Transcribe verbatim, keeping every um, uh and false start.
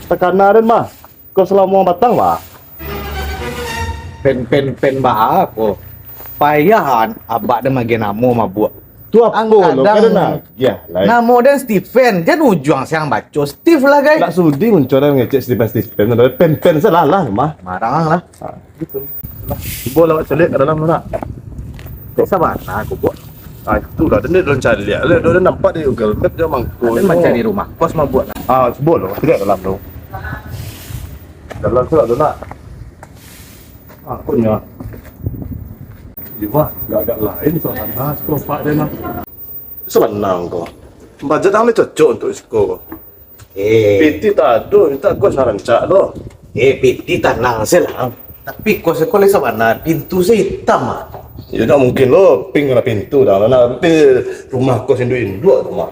Takana den mah. Kau salamo batang, bah. Pen, pen, pen, bah, apo? Payahan abak den magiah namo mabuak. Tu apo lo, kadang nagiah lai. Namo den Steven, jan ujuang siang baco Steve lah, gai. Nak sudi muncuang den ngecek Steven, Steven, pen, pen salah lah, mah. Marang lah. Ha, gitu. Cubo lah, caliak ka dalam tu nak. Kok sabana aku buat? Ah, itu lah, den dalam caliak lah, den nampak di Google Map jo mangko. Den mancari rumah kos mabuak lah. Ah, cubo lo, caliak dalam tu. Dalam tu lah tu nak. Ah, punya. Di mah, agak-agak lain suasana, siko pak den lah. Sabananyo ko, bajet ang lai cocok untuak siko ko. Eh. Piti tak ado, mintak kos nan rancak doh. Eh, piti tanang se lah. Tapi kos ko lai sabana, pintu se itam ah. Yo, ndak mungkin lo, pink warna pintu dah. Nak rumah kos induak-induak tu mah.